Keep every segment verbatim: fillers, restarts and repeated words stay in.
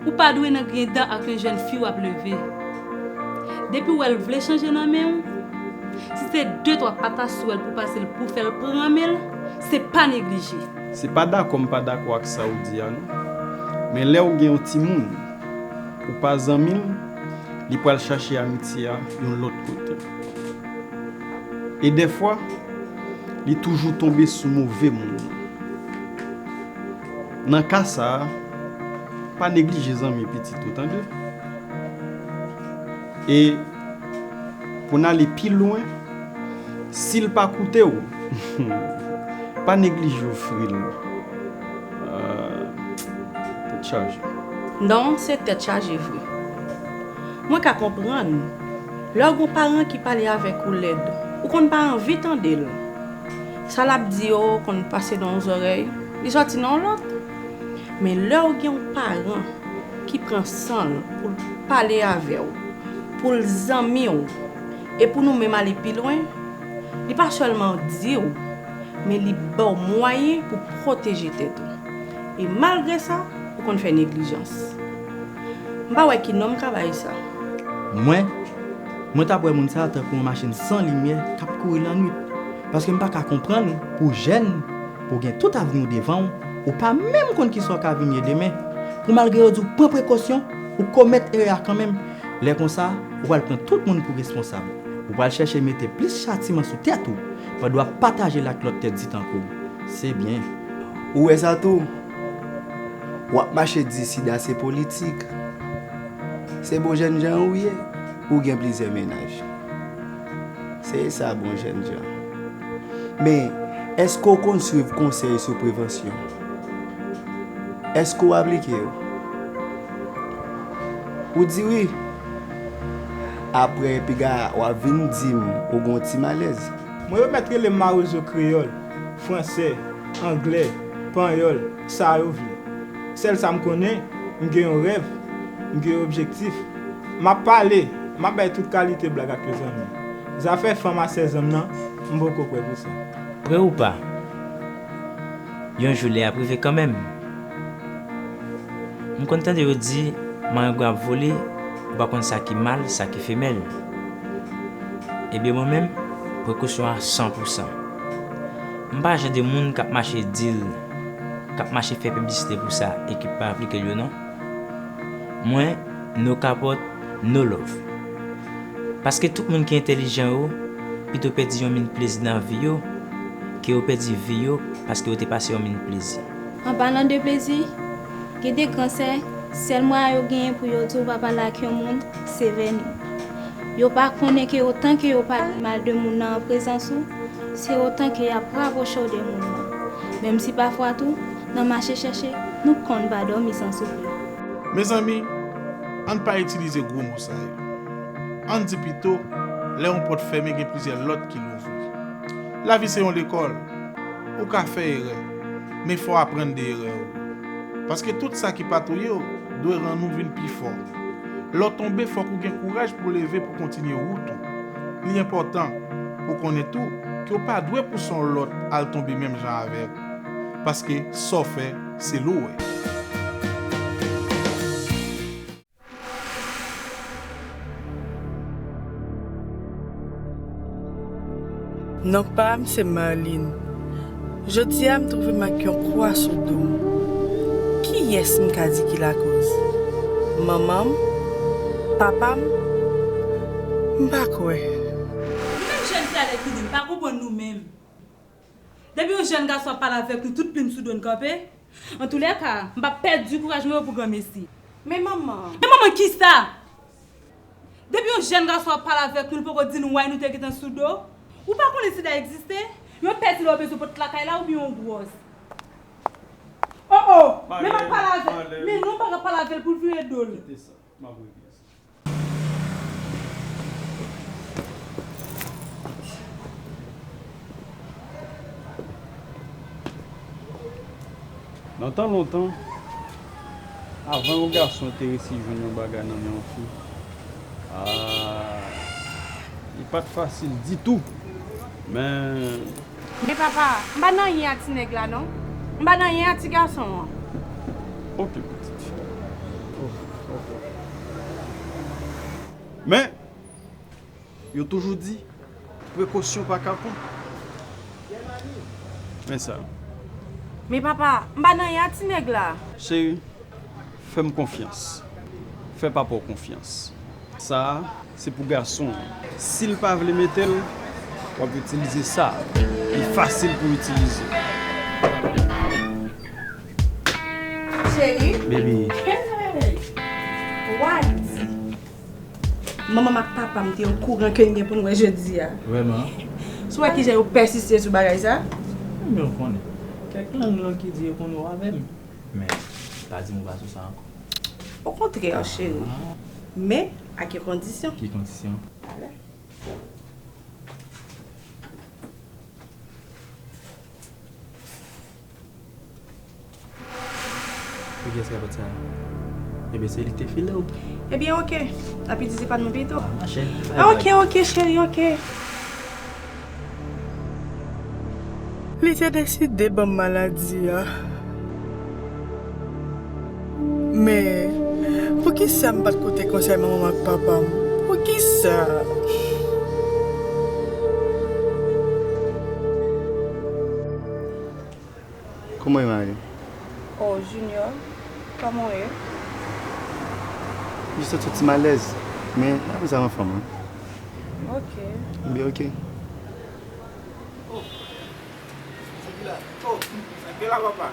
Ou pa dwe nan griyen dan ak yon jèn fi w ap leve. Depi w wè l vle chanje nan men w, si se de twa patas sou èl pou pase l pou fè l pran men l, se pa neglije. Se pa dakò m pa dakò ak sa w di a non. Men lè w gen yon timoun, ou pa zanmi l, li pral chache amitye a yon lòt kote. E dèfwa, li toujou tonbe sou move moun. Nan ka sa a, pa neglije zanmi pitit ou, tande. E pou n ale pi lwen, si l pa koute w, pa neglije ofri l. Ah, tèt chaje. Non, se tèt chaje vre. Mwen ka konprann. Lè w gen yon paran ki pale avèk ou lèd, ou konn pa anvi tande l. Sa l ap di yo konn pase nan yon zòrèy, li sòti nan yon lòt. Men lè w gen yon paran ki pran san l pou l pale avè w, pou l zanmi w, e pou nou menm ale pi lwen, li pa sèlman di w, men li ba w mwayen pou pwoteje tèt ou. E malgre sa, ou konn fè neglijans. M pa wè ki non m ka bay sa. Mwen, mwen t ap wè moun sa a tankou yon machin san limyè k ap kouri lannwit. Paske m pa ka konprann pou jèn, pou w gen tout avni w devan w, ou pa menm konn kisa w ka vin ye demen. Pou malgre yo di w pran prekosyon, ou komèt erè a kanmenm. Lè konsa, ou pral pran tout moun pou responsab. Ou pral chèche mete plis chatiman sou tèt ou, pandan w ap pataje l ak lòt tèt di tankou w. Se byen. Ou wè sa tou? W ap mache di sida se politik. Se bon jènjan ou ye, ou gen plizyè mennaj. Se sa bon jènjan. Men, èske w konn swiv konsèy sou prevansyon? Èske w aplike yo? Ou di wi. Apre piga w ap vin di m ou gon ti malèz. Mwen yo mèt rele m mawozo kreyòl, fransè, anglè, panyòl, sa yo vle. Sèl sa m konnen, m gen yon rèv, m gen yon objektif. M ap pale, m ap bay tout kalite blag ak yon zanmi. Zafè fanm a sèz an m nan, m poko prè pou sa. Vre ou pa, yon jou lè a ap rive kanmenm. M konn tande yo di, marengwen ap vole, ou pa konn sa ki mal, sa ki femèl. Ebyen mwen menm, prekosyon a san pou san. M pa jan de moun k ap mache di l, k ap mache fè piblisite pou sa e ki pa aplike l yo non. Mwen, no kapòt, no love. Paske tout moun ki entèlijan yo pito pèdi yon min plezi nan vi yo ke yo pèdi vi yo paske yo te pase yon min plezi. An palan de plezi, gen de gran sè, sèl mwayen yo genyen pou yo di w pa pale ak yon moun, se vèni. Yo pa konnen ke otan ke yo pale mal de moun nan an prezans ou, se otan ke y ap rapwoche w de moun nan. Menm si pafwa tou, nan mache chèche, nou konn pa dòmi san souple. Mezanmi, ann pa itilize gwo mo sa yo. Ann di pito, lè yon pòt fèmen, gen plizyè lòt ki louvri. Lavi se yon lekòl. Ou ka fè erè, men fò w aprann de erè w. Paske tout sa ki pa touye w dwe rann ou vin pi fò. Lè w tonbe, fòk ou gen kouraj pou w leve pou kontinye wout ou. Li enpòtan pou w konnen tou ke w pa dwe pouse yon lòt al tonbe menm jan avè w. Paske sa w fè, se li w wè. Non pa m se Marline. Jodi a m twouve m ak yon kwa sou do m. Kiyès m ka di ki lakoz? Manman m? Papa m? M pa kwè. Nou menm jèn fi a lè fini, m pa konprann nou menm. Depi yon jèn gason ap pale avèk nou, tout plim sou do n kanpe. Antoulèka, m p ap pèdi kouraj mwen yo pou granmesi. Men manman. Men manman kisa? Depi yon jèn gason ap pale avèk nou, li poko di nou why nou te gentan sou do. Ou pa konnen sida egziste? Yon pèdi lè w bezwen pot lakay la oubyen yon gwòs. Oh, oh, men m ap pale avè l. Men non, m pa ka pale avè l pou l vire do l. Kite sa. M ap regle sa. Nan tan lontan, avan yon gason te resi jwenn yon bagay nan men yon fi, ah, li pa t fasil ditou. Men, Men papa, m pa nan anyen ak ti nèg la non. M pa nan anyen ak ti gason an. Ok, pitit fi. Oh. Men, yo toujou di, prekosyon pa kapon. Men sa. Men papa, m pa nan ya ti nèg la. Cheri, fè m konfyans. Fè papa w konfyans. Sa a, se pou gason an. Si l pa vle mete l, w ap itilize sa. Li fasil pou itilize. Cheri. Baby. Hey! Wadi. Manman m ak papa m te okouran ke n gen pou n wè jodi a. Vrèman? Si w wè kijan yo pèsiste sou bagay sa? Men w konnen. Kèk lang lang ki di yo konn wè avè m. Men, pa di m ou pa sou sa ankò. Okontrè, cheri. Men, ak yon kondisyon. Ki kondisyon? Talè. Pou kiyès ki ap pati a? Ebyen, se li ki te file w. Ebyen, oke. N ap itilize pa n nan pito. Ah, ma chè, bay vag. Oke, oke, cheri, oke. Li te deside ban m maladi a. Men, poukisa m pa t koute konsèy manman m ak papa m? Poukisa? Kòman w ye, Marie? Oh, Junior, kòman w ye? M jis santi yon ti malèz, men apre sa m anfòm wi. Ok. M byen ok. Oh, sa ki la? Oh, sa ki la, papa?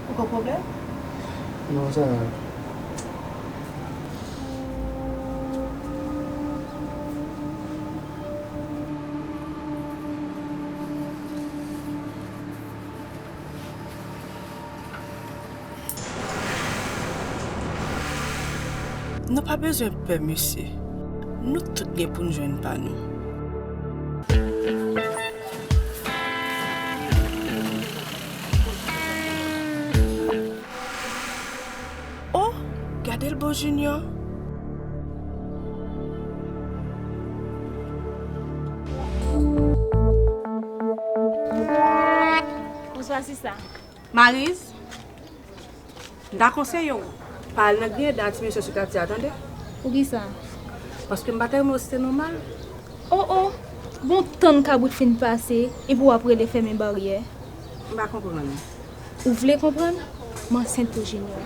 Ou gen pwoblèm? Non, sa va. Nou pa bezwen pè, mesye. Nou tout gen pou n jwenn pa nou. Oh, gade l bon, Junior. Bonswa, sista. Mariz, m ta konseye w pa al nan griyen dan a ti mesye sou katye a, tande? Poukisa? Paske m pa ta renmen w si se nòmal. Oh, oh! Bon, tann kabrit fin pase, epi w ap rele fèmen baryè. M pa konprann. Ou vle konprann? M ansent pou Junior.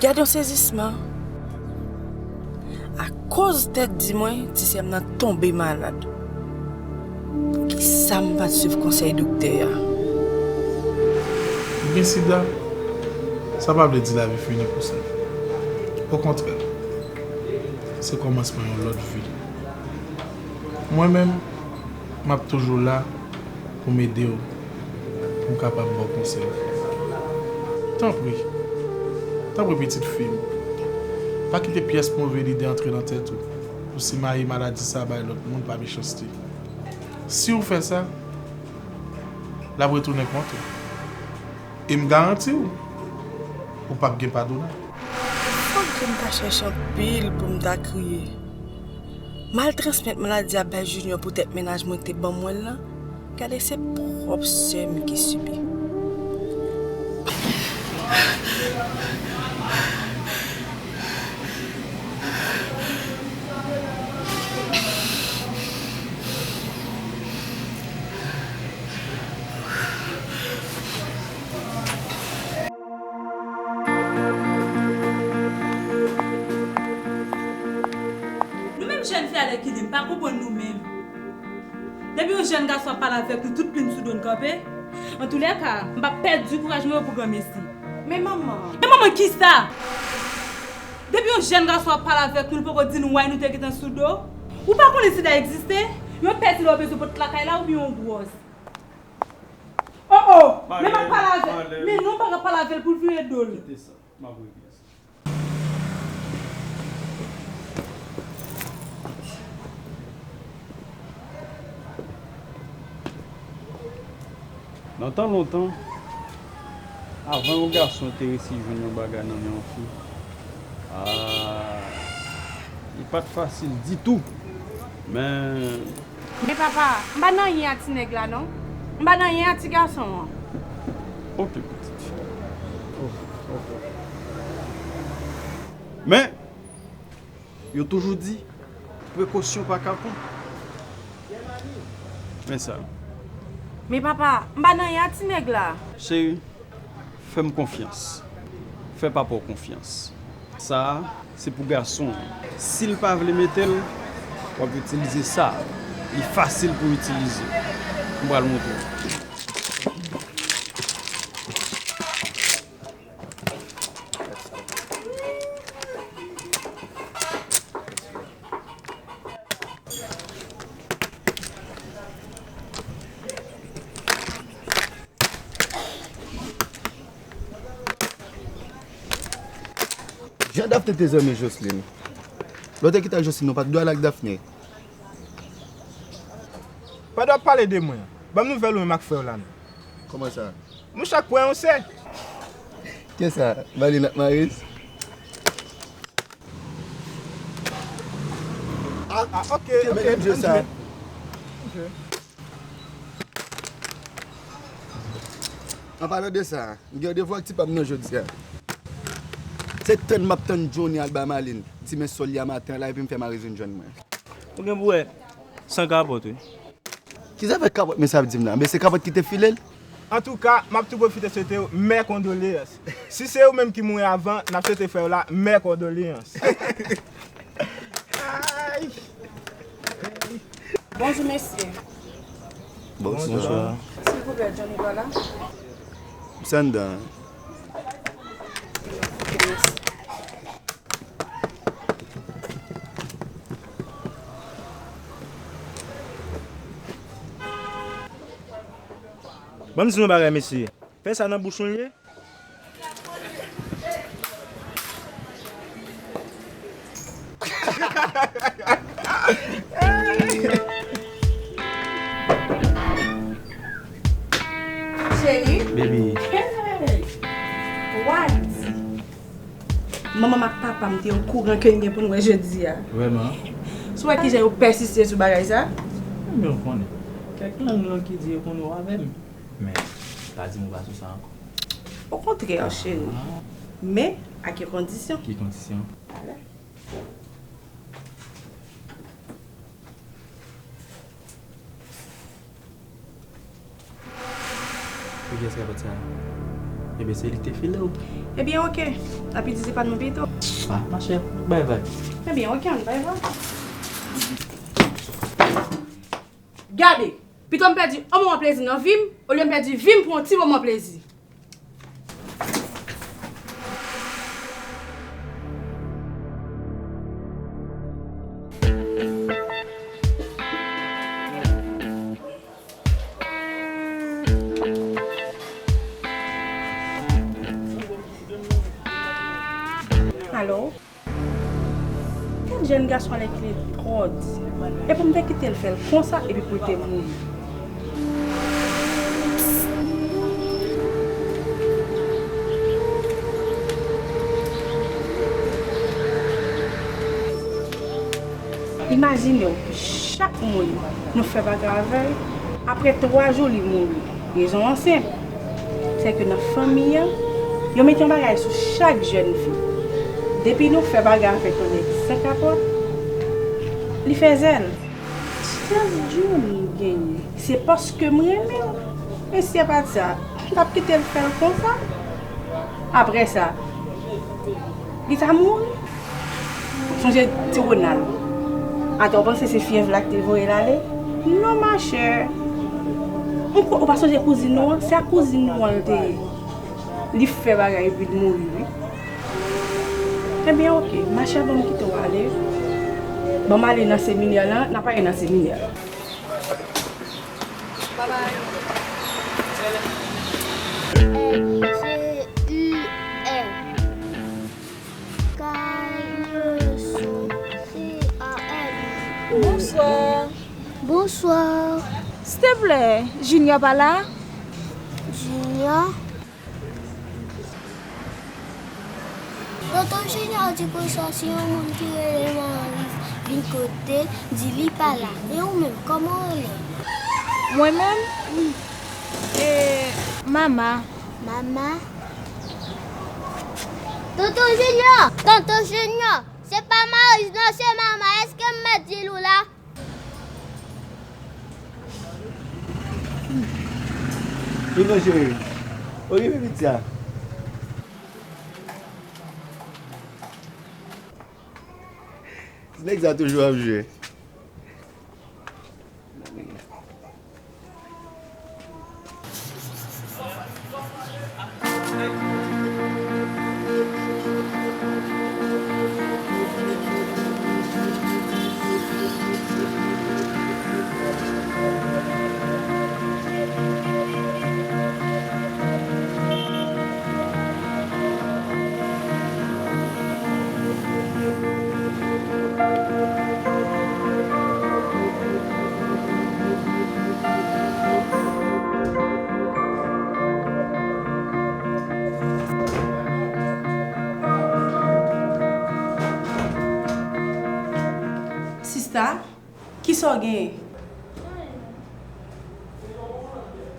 Gad yon sezisman! Akoz tèt di mwen ti sè m nan tonbe malad. Poukisa m pa t swiv konsèy doktè a? Ou gen sida? Sa pa vle di lavi fini pou sa. Okontrè, se kòmansman yon lòt vi. Mwen menm, m ap toujou la pou m ede w, pou m kapab ba w konsèy. Tanpri, tanpri pitit fi m, pa kite pyès move lide antre nan tèt ou pou simaye maladi sa bay lòt moun pa mechanste. Si w fè sa, l ap retounen kont ou. E m garanti w, ou p ap gen padona. Fòk ke m ta chèche anpil pou m ta kriye. M al transmèt maladi a bay Junior poutèt mennaj mwen te ban mwen l lan. Gade, se pwòp sè m ki sibi. Nou menm jèn fi a lè ki li, m pa konprann nou menm. Depi yon jèn gason ap pale avèk nou, tout plim sou do n kanpe. Antoulèka, m p ap pèdi kouraj mwen pou granmesi. Men manman. Men manman kisa? Yon jèn gason ap pale avèk nou, li poko di nou why nou te gentan sou do. Ou pa konnen sida egziste? Yon pè sida w bezwen pote lakay la oubyen yon gwòs? Oh, oh! Men m ap pale avè l. Men non, m pa ka pale avè l pou l vire do l. Kite sa. M ap regle sa. Nan tan lontan, avan yon gason te resi jwenn yon bagay nan men yon fi, a, li pa t fasil ditou. Men, Men papa, m pa nan anyen a ti nèg la non. M pa nan anyen a ti gason an. Ok, pitit fi. Ok, ok. Men, yo toujou di, prekosyon pa kapon. Men sa. Men papa, m pa nan anyen a ti nèg la. Cheri, fè m konfyans. Fè papa w konfyans. Sa a, se pou gason an. Si l pa vle mete l, w ap itilize sa a. Li fasil pou itilize. M pral montre w. Jan Dafne te zanmi Jocelyn. Lè w te kite ak Jocelyn, ou pa t dwe al ak Dafne. Pandan w ap pale de mwen, ban m nouvèl ou menm ak frè w la non. Kòman sa? Nou chak pran yon sè. Kiyès sa? Valin ak Maris? Ah, ah, ok, ok, ann jwe. An palan de sa, m gen randevou ak ti pa m nan jodi a. Se tann m ap tann Johnny al bay Malin ti men sòl li a maten an la epi m fè Maris vin jwenn mwen. Ou gen pou wè san kapòt wi. Ki zafè kapòt mesye ap di m la? Men se kapòt ki te file l? Antouka, m ap tou pwofite swete w mè kondoleyans. Si se ou menm ki mouri avan, n ap swete frè w la mè kondoleyans. Ay! Bonjou mesye. Bonswa. Silvouplè, Johnny pa la? Misye anndan. Ok, mèsi. Ban m di nou yon bagay, mesye. Fè sa nan bouch ou l ye? Cheri. Baby. Hey! Wadi. Manman m ak papa m te okouran ke n gen pou n wè jodi a. Vrèman? Si w wè kijan yo pèsiste sou bagay sa? Men w konnen. Kèk lang lang ki di yo konn wè avè m. Men, pa di m ou pa sou sa ankò. Okontrè, cheri. Men, ak yon kondisyon. Ki kondisyon? Talè. Pou kiyès kapòt sa a? Ebyen, se li ki te file w. Ebyen, oke. N ap itilize pa n nan pito. Ah, machè, bay vag. Ebyen, oke, ann bay vag. Gade! Pito m pèdi yon moman plezi nan vi m, olye m pèdi vi m pou yon ti moman plezi. Alo? Kèl jèn gason alèkile twò di. E pou m te kite l fè l konsa epi pou l te mouri. Imajine w, chak moun nou fè bagay avè l, apre twa jou li mouri. Rezon an senp, se ke nan fanmi an, yo mete yon bagay sou chak jèn fi. Depi nou fè bagay avèk yon nèg san kapòt, li fè zèl. Chans Johnny genyen, se paske m renmen l. Men si se pa t sa, m t ap kite l fè l konsa. Apre sa, li ta mouri. Sonje ti Ronald. Atò, w panse se fyèv la ki te voye l ale? Non, machè. Ou, ou pa sonje kouzin nou an? Se ak kouzin nou an l te ye. Li fè bagay epi l mouri, wi. Ebyen, oke, machè, ban m kite w ale. Ban m ale nan seminè lan, n ap ale nan seminè lan. K I S O C A L. Bonswa. Bonswa. Silteplè, Junior pa la? Junior? Tonton Junior di konsa si yon moun ki rele Maris vin kote l, di li pa la. E ou menm, kòman w rele? Mwen menm? Wi. E, Mama. Mama? Tonton Junior! Tonton Junior! Se pa Maris non, se Mama. Èske m mèt di l ou la? Vin non, cheri. Okipe pitit sa. Nèg sa toujou ap jwe. Sista, kisa w genyen?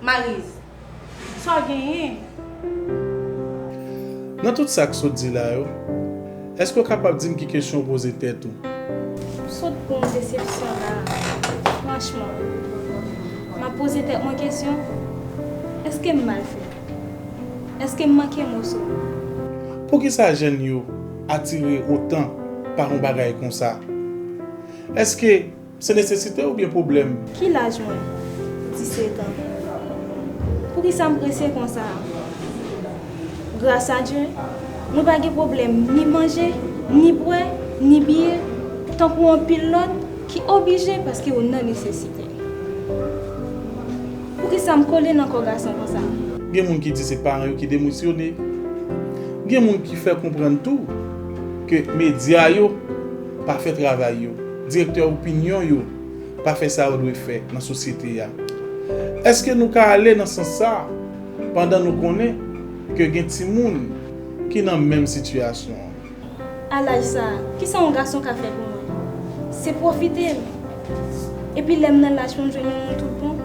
Marise, sa w genyen? Nan tout sa k sot di la yo, èske w kapab di m ki kesyon w poze tèt ou? M sot pran yon desepsyon la. Franchman, m ap poze tèt mwen kesyon, èske m mal fèt? Èske m manke moso? Poukisa jèn yo atire otan pa yon bagay konsa? Èske se nesesite oubyen pwoblèm? Ki laj mwen? Disèt an. Poukisa m prese konsa? Gras a Dye, mwen pa gen pwoblèm ni manje, ni bwè, ni biye, tankou anpil lòt ki oblije paske yo nan nesesite. Poukisa m kole nan kò gason konsa? Gen moun ki di se paran yo ki demisyone. Gen moun ki fè konprann tou ke medya yo pa fè travay yo, direktè opinyon yo pa fè sa yo dwe fè nan sosyete a. Èske nou ka ale nan sans sa a pandan nou konnen ke gen timoun ki nan menm sitiyasyon an? A laj sa a, kisa yon gason ka fè pou mwen? Se pwofite m. Epi lè m nan laj pou m jwenn yon moun tout bon,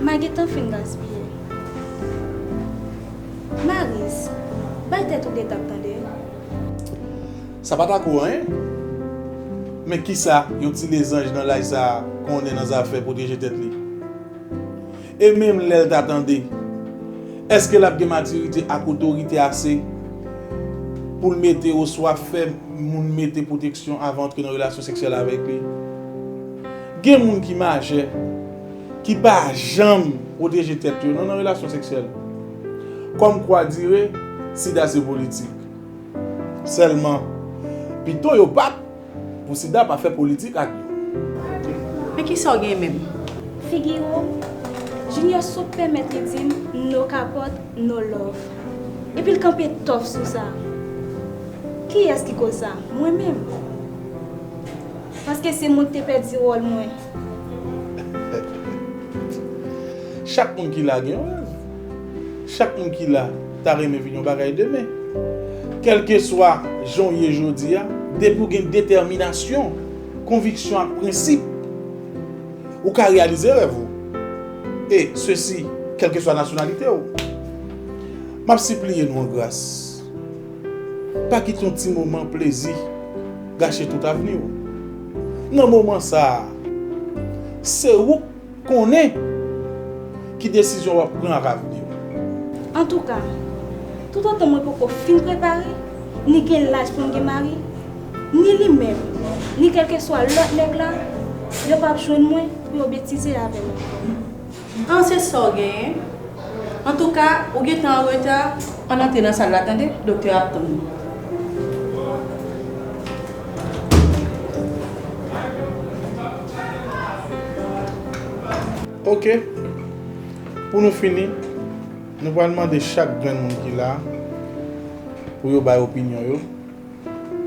m a gentan fin gaspiye. Marise, bay tèt ou de tap tande. Sa pa ta ko anyen. Men kisa yon ti lezanj nan laj sa a konnen nan zafè pwoteje tèt li? E menm lè l ta tande, èske l ap gen matirite ak otorite ase pou l mete oswa fè moun mete pwoteksyon avan antre nan relasyon seksyèl avèk li? Gen moun ki majè, ki pa janm pwoteje tèt yo non nan relasyon seksyèl. Kòmkwa dire, sida se politik. Sèlman, pito yo pa t pou sida pa fè politik ak yo. Men kisa w gen menm? Figire w, Junior sot pèmèt li di m no kapòt, no love. Epi l kanpe tòf sou sa. Kiyès ki koz sa? Mwen menm. Paske se mwen ki te pèdi wòl mwen. Chak moun ki la gen yon rèv. Chak moun ki la ta renmen vin yon bagay demen. Kèlkeswa jan w ye jodi a, depi w gen detèminasyon, konviksyon ak prensip, ou ka reyalize rèv ou. E sesi, kèlkeswa nasyonalite w. M ap sipliye nou an gras. Pa kite yon ti moman plezi gache tout avni w. Nan moman sa a, se ou k konnen ki desizyon w ap pran ak avni w. Antouka, toutotan mwen poko fin prepare, ni gen laj pou m gen mari, ni li menm, ni kèlkeswa lòt nèg la, yo p ap jwenn mwen pou yo betize avè m ankò. An, se sa w genyen? Antouka, ou gentan an reta. Ann antre nan sal la, tande, doktè a ap tann nou. Ok. Pou nou fini, nou pral mande chak grenn moun ki la pou yo bay opinyon yo.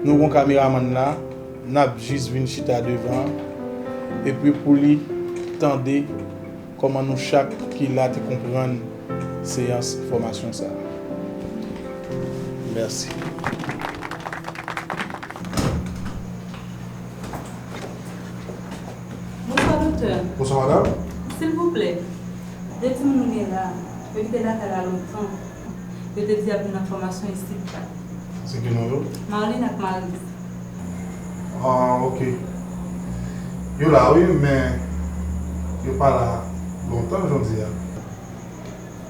Nou gon kameramann la, n ap jis vin chita devan, epi pou li tande kòman nou chak ki la te konprann seyans fòmasyon sa a. Mèsi. Bonswa, doktè. Bonswa, madanm. Silvouplè, de timoun ou gen la, yo kite lakay la lontan. Yo te di y ap vin nan fòmasyon isit la. Se ki non yo? Marlene ak Maris. Ah, ok. Yo la, wi, men yo pa la lontan, jan w di a.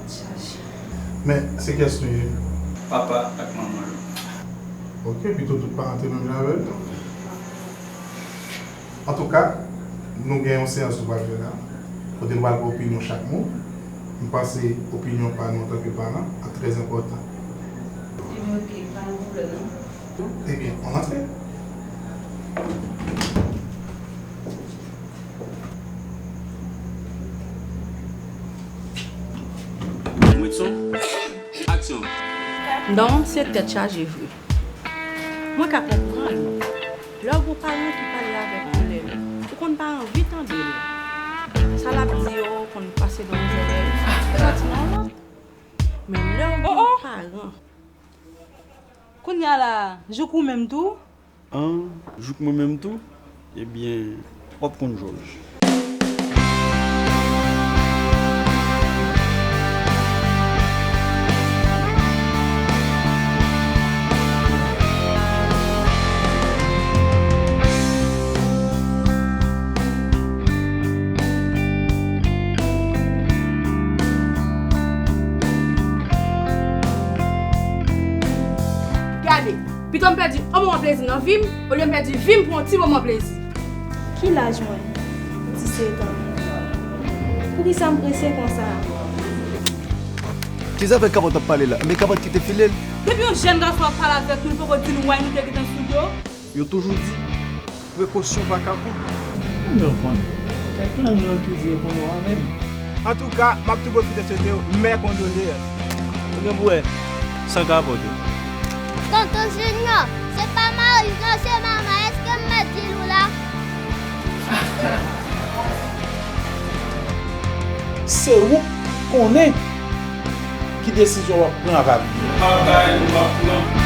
Chache. Men, se kiyès nou ye? Papa ak manman yo. Ok, pito tout paran te menm jan avè l. Antouka, nou gen yon seyans nou pral fè la, kote nou pral gen opinyon chak moun. M panse opinyon pa nou antanke paran ap trè enpòtan. Ebyen, ok, pa gen pwoblèm, non. Ebyen, ann antre. Mwen son, aksyon. Non, se tèt chaje vre. Mwen ka konprann. Lè w gon paran ki pale avèk kolè, ou konn pa anvi tande l. Sa l ap di yo konn pase nan yon zòrèy, soti nan yon lòt. Men lè w gen yon paran. Kounye a la, jouk ou menm tou? An, jouk mwen menm tou? Ebyen, w ap konn jòj. Gade, pito m pèdi yon moman plezi nan vi m, olye m pèdi vi m pou yon ti moman plezi. Ki laj mwen? Disèt an. Poukisa m prese konsa? Ki zafè kapòt ap pale la? Men kapòt ki te file l. Depi yon jèn gason ap pale avèk nou, li poko di nou why nou te gentan sou do. Yo toujou di, prekosyon pa kapon. Mwen konn. Kèk nan nou yo ki vye pou nou an menm. Antouka, m ap tou pwofite swete w mè kondoleyans. Ou gen pou wè san kapòt yo. Tonton Junior, se pa Maris non, se manman. Èske m mèt di l ou la? Se ou k konnen ki desizyon w ap pran ava l. Pa bay, ou pa pran.